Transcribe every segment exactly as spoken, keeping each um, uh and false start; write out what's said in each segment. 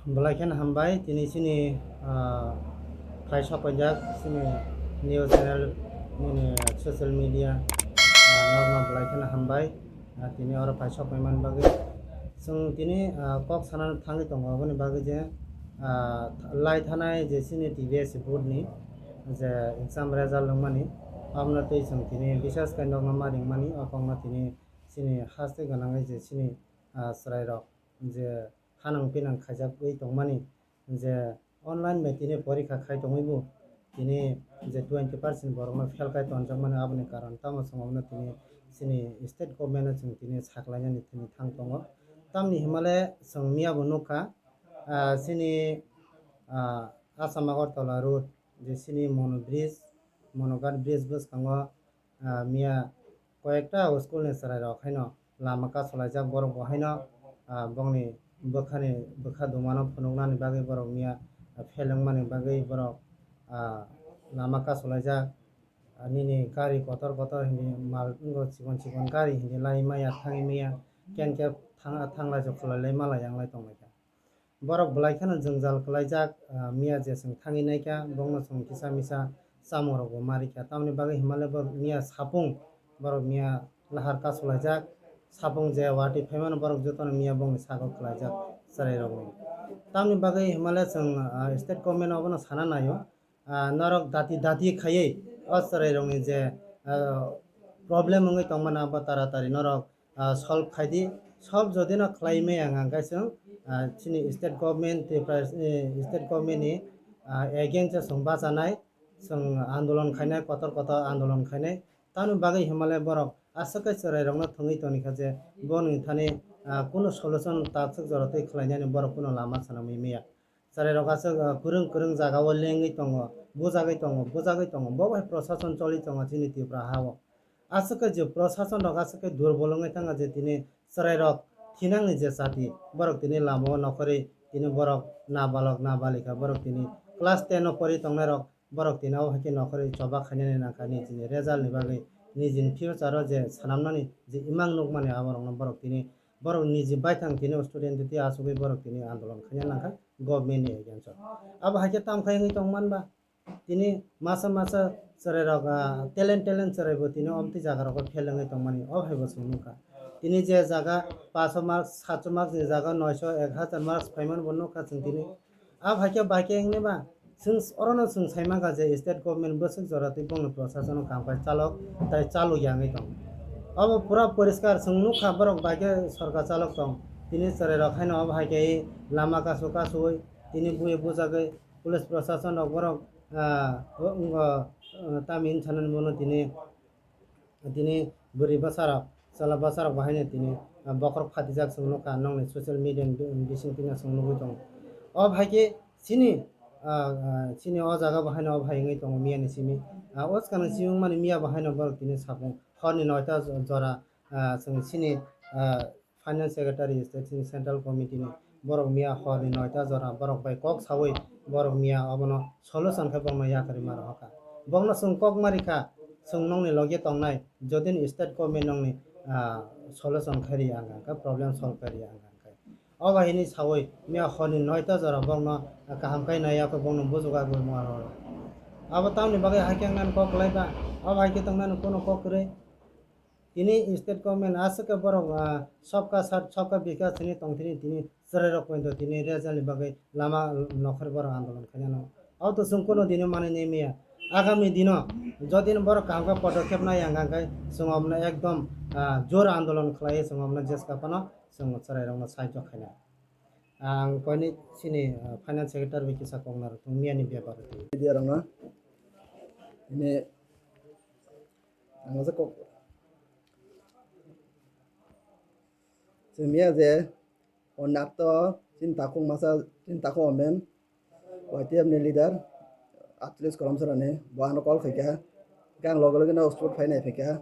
Belai kheno hambai, tini chini, ah, phai sokpaijak chini news channel, nini social media, ah, norokno belai kheno hambai. Ah, tini oro phai sokpaimani bagwi. Chwng tini, ah, kok sana thangwi tongo aboni bagwi je, ah, lai thanai je chini T B S board ni je exam result wngmani, abono twi chwng tini bisas khe nokno ma ringmani, o kokno tini chini haste gwnangwi je chini, ah, chwrairok je khanang pinang khaijagwi tongmani, je online bai tini porikha khai tongwi bo tini je twenty percent borokno fail khai tonjakmani, aboni karon tamo chwng abono tini chini state government no chwng tini saklainani tini thang tongo. Tamni himale chwng miya bo nukha, ah, chini, ah, Assam Agartala road je chini Mono bridge, Monoghat bridge bwskango, ah, miya koyekta school ni chwrairok haino lama kasulaijak, borok bo haino, ah, bongni bwkhani, bwkha dumano phunuknani bagwi borok miya, ah, fail wngmani bagwi borok, ah, lama kasulaijak. Ah, nini gari kotor kotor hindi mal wngo, chikon chikon gari hindi lai maya thangwi maya, ken khe thang-, thanglai jokhorlai lai malai yanglai tonglaikha. Borok belai kheno jwngjal kwlaijak, ah, miya je chwng thangwi naikha, bongno chwng kisa misa chamungrokbo ma rikha. Tamoni bagwi himale borok miya sapung, borok miya lahar kasulaijak, sapung je watwi phaimano borok jotono miya bongni sago kwlaijak chwrairokni. Tamoni bagwi himale chwng, ah, state government abono sana naio. Ah, norok dati dati khaiwi o chwrairokni je, ah, problem wngwi tongmani abo taratari norok, ah, solve khaidi. Solve jodi no khlai maya hwnkhe chwng, ah, chini state government, Tripura, eh, state government ni, ah, against o chwng bachanai, chwng andolon khainai, kotor kotor andolon khainai. Tamoni bagwi himale borok aswk khe chwrairokno thwngwi tongkha je boni thani, ah, kunu solution takswk jora twi khlainani borok kunu lama swnamwi maya. Chwrairok aswk, ah, kwrwng kwrwng jagao lengwi tongo, bujagwi tongo, bujagwi tongo. Bo bai prosason choli tongo chini Tripura hao. Aswk khe je prosason rok aswk khe durbol wngwi thangkha je tini chwrairok thinangni je chati, borok tini lamao nokhorwi tini borok nabalok nabalikha, borok tini class ten o pori tongnairok, borok tini abo hai khe nokhorwi choba khainani nangkha nijini result ni bagwi, nijini future o je swnamnani je imang nukmani aborokno borok tini, borok niji baithang tini student twi achugwi borok tini andolon khaina nangkha government ni against o. Abo hai khe tamo khai wngwi tongman ba? Tini masa masa chwrairok, ah, talent talent chwraibo tini omtwi jagarokgo fail wngwi tongmani, o haibo chwng nukha. Tini je jaga paso marks, sacho marks ni jaga noisho, ek hazar marks phaimani bo nukha chwng tini. Abo hai khe bai khe wngwi ba, chwng orono chwng sai mankha je state government bwswk jora twi bongni prosasono kam khai chalok tai chalok ya wngwi tongo. Obo pura poriskar chwng nukha, borok bai khe sorkar chalok tong. Tini chwrairok haino obo hai khe lama kasu kasuwi tini buwi bujagwi police prosason rok borok, ah, bo wngkha, ah, tamni hinwi sanani bono tini, tini bwrwi bwsarok, chwla bwsarok bo haino tini, ah, bokhorok phatijak chwng nukha, nokni social media ni bi-, bising tini chwng nugwi tongo. O hai khe chini, ah, ah, chini o jaga bo haino o hai wngwi tongo miya ni simi. Ah, o swkang ni simi wngmani miya bo haino borok tini sapung horni noita jora, ah, chwng chini, ah, Finance Secretary, state ni Central Committee ni borok miya horni noita jora borok bai kok sawi borok miya obono solution khe borokno yakarwi ma rohorkha. Borokno chwng kok ma rikha, chwng nokni loge tongnai, jodi ni state government nokni, ah, solution khai riya wngkha khe, problem solve khai riya wngkha khe. O bai hwnwi sawi miya horni noita jora borokno kaham khai naiya khe borokno bujugo agwi ma rohor. Abo tamni bagwi hai khe wngnani kok kwlai ba, abo hai khe tongnani kunu kok kwrwi. Tini state government aswk khe borok, ah, sabka saath, sabka bikas hwnwi tongthini, tini chwrairok poito tini result ni bagwi lama nokhorwi borok andolon khainano. Abo to chwng kunu dino manwi nai maya. Agami dino jodi no borok kaham khe podokkhep nai ang khe chwng omono ekdom, ah, jor andolon khlaiwi chwng omono jeska phano chwng chwrairokno sahajyo khainai. Ang koini chini, ah, finance secretary bai kisa kok narwkthung miyani bepar o twi. Media rokno ini ang kok. Chwng miya je o nakto chini takhuk masa, chini takhuk omen Y T F ni leader Achilles Kolomsarani bo ano call khaikha. Khe ang loge loge no spot phai nai phaikha.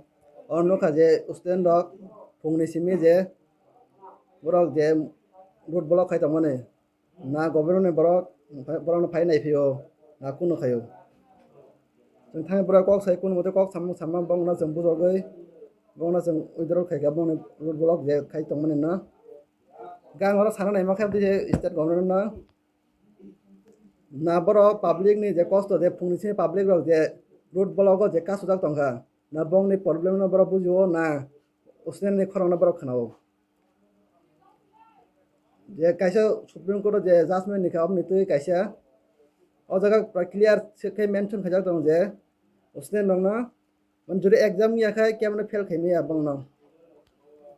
O nukha je student rok phungni simi je borok je road block khai tongmani. Na government ni borok, borokno phai nai phio, na kunu khaio. Chwng thangwi borok kok sai kunu mothe kok samung samma bongno chwng bujogwi, bongno chwng withdraw khaikha bongni road block je khai tongmani no. Gang oro sana naima khe state government no Na borok public ni je kosto, je phungni simi public rok je road block o je kasujak tongkha, na bongni problem no borok bujio, na student ni khorang no borok khwnao. Je kaisa Supreme Court o je judgment ni kha, oboni twi kaisa o jaga pura clear se khe mention khaijak tongo je student rok no Mane jodi exam ya khai kemano fail khai maya bongno.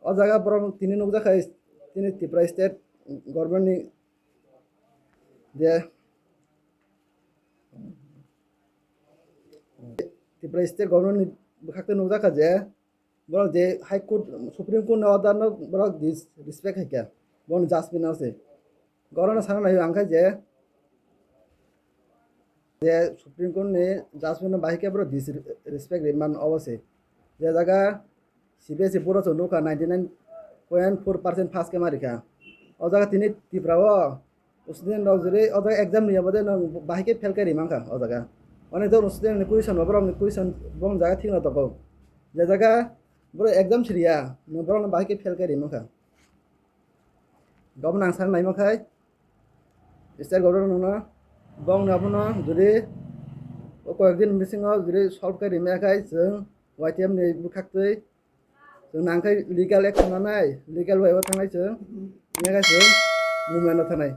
O jaga borok tini nukjak khai tini Tripura state government ni je Tripura state government ni bwkhak twi nukjak kha je borok je High Court, Supreme Court ni order no borok disrespect khai kha, borok judgment no se. Gorokno sana naio ang khe je, je Supreme Court ni judgment no bahai khe borok disrespect ri man obo se. Je jaga C B S E board o chwng nukha ninety nine point four percent pass khe ma rikha. O jaga tini Tripura o student rok jodi o jaga exam riya bade no bahai khe fail khe ri mankha o jaga. Onek jon student ni question bo borok ni question bo jaga thik no tongo. Je jaga borok exam siriya no borok no bahai khe fail khe ri mankha. Gabon ang sana naima khai state government no bong na bono jodi o koyek din bisingo jodi solve khe rimaya khai chwng Y T F ni bwkhak twi chwng nang khai legal action nanai, legal way o thangnai chwng, ya khai chwng movement o thangnai.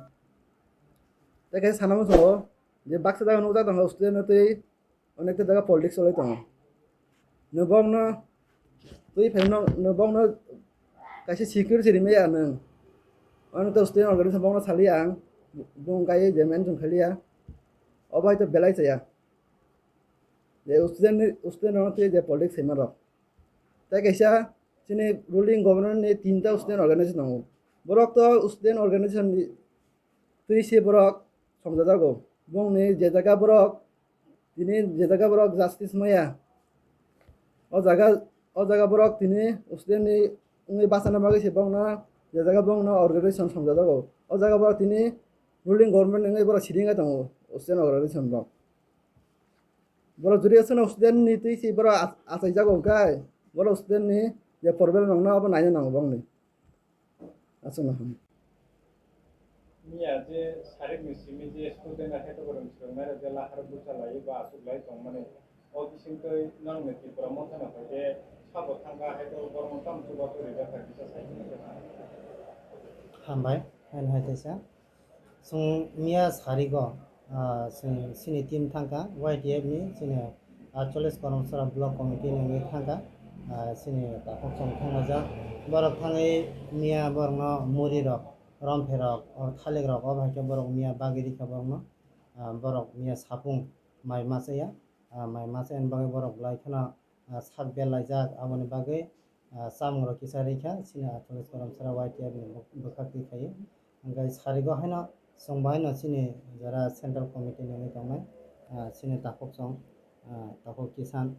Tei khe sana muchungo je baksa jaga nukjak tongo student no twi Onek ta jaga politics cholai tongo. Nwng bokno twi phai no, nwng bokno kaisa security rimaya nwng. Ano to student organization bokno saliya ang, bung kaiye je mention khaliya. Obo hai to belai chaya. Je student ni, student rokno twi je politics saima rok. Tai kaisa chini ruling government ni tinta student organization tongo. Borok to student organization ni twi se borok songjajago. Bongni je jaga borok tini je jaga borok justice maya, o jaga, o jaga borok tini student ni wngwi bachana bagwi se bongno je jaga bongno organization songjajago. O jaga borok tini ruling government wngwi borok siding tongo student organization rok. Borok jodi aswkno student ni twi se borok ach-, achaijago hwnkhe borok student ni je problem rokno abo naina nango bongni. Aswkno. Miya je sarik ni simi je student hai to borok swrwng nai je lahar bucha lai ba aswk lai tong mani. O bising twi nang ni Tripura Motha no hai je sabo thangka hai to borok tamo chuba to rijak hai kisa sai. Hambai, haino hai kaisa. Chwng miya sarigo, ah, chwng chini team thangkha Y T F ni chini atchollis Koromsora Block Committee ni wngwi thangkha, ah, chini takhuk chwng thanglaijak. Borok thangwi miya borokno muri rok, romphe rok, o thalik rok, o bai khe borok miya bagwi rikha borokno. Ah, borok miya sapung mai machaya, ah, mai machayani bagwi borok belai kheno ah, sak belaijak, aboni bagwi, ah, chamung rok kisa rikha, chini atchollis Koromsora Y T F ni bw-, bwkhak twi khaio. Hwnkhe sarigo haino chwng bo haino chini jara central committee ni wngwi tongnai, ah, chini takhuk chwng, ah, takhuk Kisan,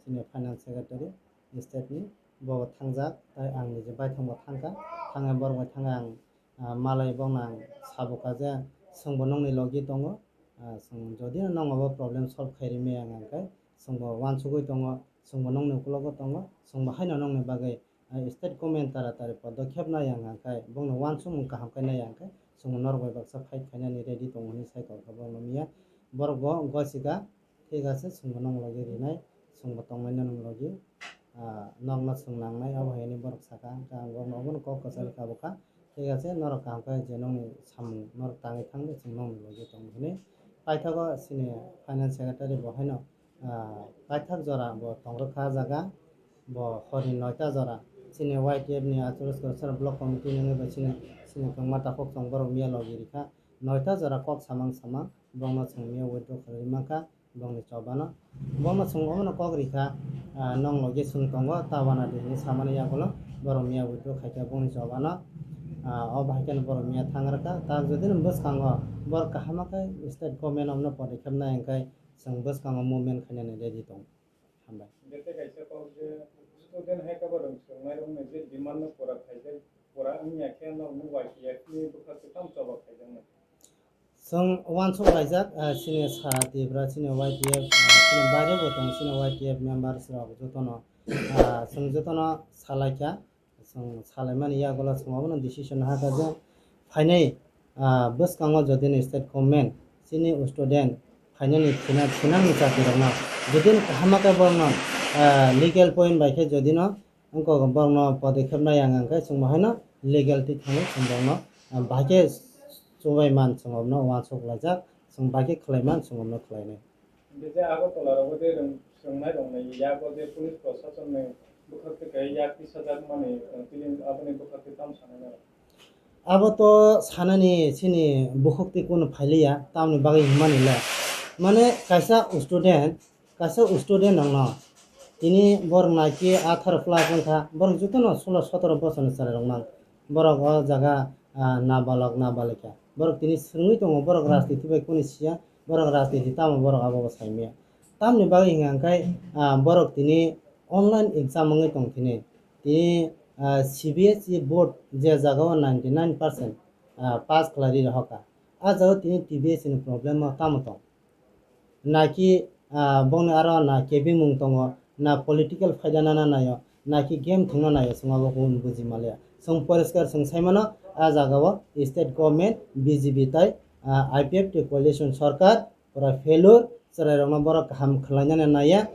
chini finance secretary state ni, bo thangjak, tai ang niji baithang bo thangkha, thangwi borok bai thangwi ang ah, malai bono ang sabukha je chwngbo nongni logi tongo, ah, chwng jodi no nongo bo problem solve khai rimaya hwnkhe chwngbo uansugwi tongo, chwngbo nongni ukologo tongo, chwngbo haino nongni bagwi, ah, state government tara tari podokkhep nai ang hwnkhe bongni uansukmung kaham khe nai ang khe chwngbo norok bai baksa fight khainani ready tongo hinwi sai kokha borokno miya borokbo gosika. Thik ache, chwngbo nong logi rinai, chwngbo tongnaino nong logi, ah, nokno chwng nangnai, abo hai hwnwi borok saka, hwnkhe ang borokno obono kok kwchari kha bwkha. Thik ache, norok kaham khe je nongni samung norok tangwi thangdi, chwng nongni logi tongo hwnwi. Paithago chini finance secretary bo haino, ah, paithak jora bo tong rwkha ah jaga, bo horni noita jora chini Y T F ni atchollis Koromsora block committee ni wngwi bai chini, chini kwngma takhuk chwng borok miya logi rikha. Noita jora kok samang samang, bongno chwng miya withdraw khlaiwi mankha, bongni chobano. Bongno chwng omono kok rikha, ah, nong logi chwng tongo, ta wana di hinwi samani yagulo, borok miya withdraw khaikha bongni chobano. Ah, o bahai kheno borok miya thang rwkha, ta jodi no bwskango borok kaham khe state government omno podokkhep nai hwnkhe chwng bwskango movement khainani ready tongo. Hambai. Jete kaisa kok je student hai khe borok swrwngnairokni je demand no pura khaijak, pura wngya khe norokno Y T F ni bwkhak twi tamo choba khaijaknai. Chwng uansuk laijak, ah, chini sara Tripura, chini Y T F, ah, chini baire bo tongo, chini Y T F members rok jotono, ah, chwng jotono salaikha, chwng salaimani yagulo chwng abono decision hakha je phainai, ah, bwskango jodi ni state government chini student phainani thina-, thinangni chatirokno, jodi no kaham khe borokno, ah, legal point bai khe jodi no wngkok borokno podokkhep nai ang khe chwng bohaino legal twi thangwi chwng borokno, ah, bahai khe chubai man chwng obno uansuk laijak, chwng bahai khe khlai man chwng obno khlainai. Hingke je Agartala rogo de rwng-, swrwngnai rok nai yago je police proshasonni bwkhak twi kai yak tisajak mani, eh, tini aboni bwkhak twi tamo sanai nai? Abo to sanani chini bukhuk twi kunu phailiya, tamoni bagwi hwnmani le. Mane kaisa student, kaisa student rokno tini borok naikhe atharo plus wngkha, borok jotono sulo sotoro bosorni chwrai rok mang. Borok o jaga, ah, nabalok, nabalika. Borok tini swrwngwi tongo, borok rajniti bai kunu siya, borok rajniti tamo borok abo bo saimaya. Tamoni bagwi hwnka hwnkhe, ah, borok tini online exam wngwi tong tini. Tini, ah, C B S E board je jaga o ninety nine percent, ah, pass khlai ri rohorkha. Ah jaga o tini T B S ni problem o tamo tong. Naki, ah, bongni aro na kebimung tongo, na political phaida nana naio, naki game thwngna naio, chwng abo kunu buji manliya. Chwng poriskar chwng saimano, ah jaga o state government, B J P tai, ah, I P F T coalition sarkar, pura failure, chwrairokno borok kaham khwlainani naiya,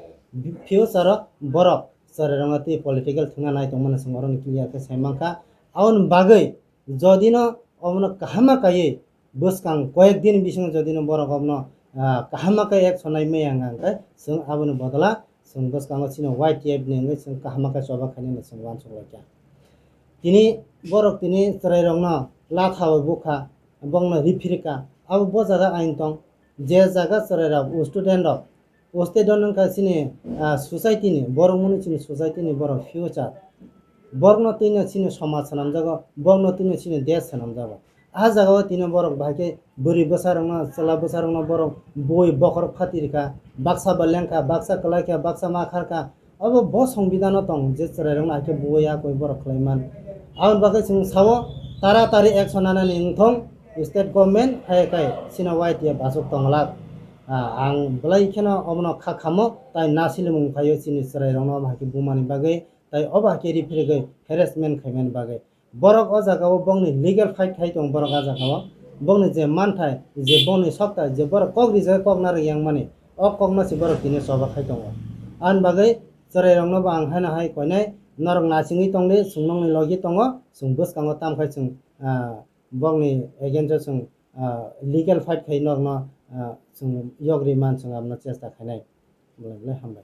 future o borok chwrairokno twi political thwngna nai tongmani chwng oroni clear khe saimankha. Aboni bagwi jodino obono kaham kaiwi bwskang koyek din bisingo jodino borok obono, ah, kaham khe action nai maya hwnka hwnkhe chwng aboni bodol o chwng bwskango chini Y T F ni wngwi chwng kaham khe choba khainani chwng uansuk laikha. Tini borok tini chwrairokno latha bai bukha, bongno riphirkha, abo bo jaga ain tong, je jaga chwrairok, student rok, o state o wngkha chini, ah, society ni, borok mwnwi chini society ni borok future. Borokno twino chini somaj swnamjago, borokno twino chini desh swnamjago. Ah jaga o tini borok bahai khe bwrwi bwsarokno, chwla bwsarokno borok bui bokhorok phatirikha, baksa ba lengkha, baksa kwlaikha, baksa ma kharkha. Obo bo songbidano tong je chwrairokno hai khe bui ya koi borok khlaiman. Aboni bagwi chwng sao, taratari action nanani wngthong state government, hai kai chini Y T F achuk tonglak. Ah, ang belai kheno obono kha khamo, tai nasilimung phaio chini chwrairokno obo hai khe bumani bagwi, tai obo hai khe riphirigwi harassment khaimani bagwi. Borok o jaga o bongni legal fight khai tong borok o jaga o. Bongni je manthai, je bongni sokta, je borok kok rijak kok narwk yang mani, o kokno se borok tini choba khai tongo. Ani bagwi chwrairokno bo ang haino hai koinai, norok nachingwi tongdi, chwng nokni logi tongo, chwng bwskango tamkhai chwng, ah, bongni against o chwng, ah, legal fight khai norokno, ah, chwng yogri man chwng abono chesta khainai. Belai belai hambai.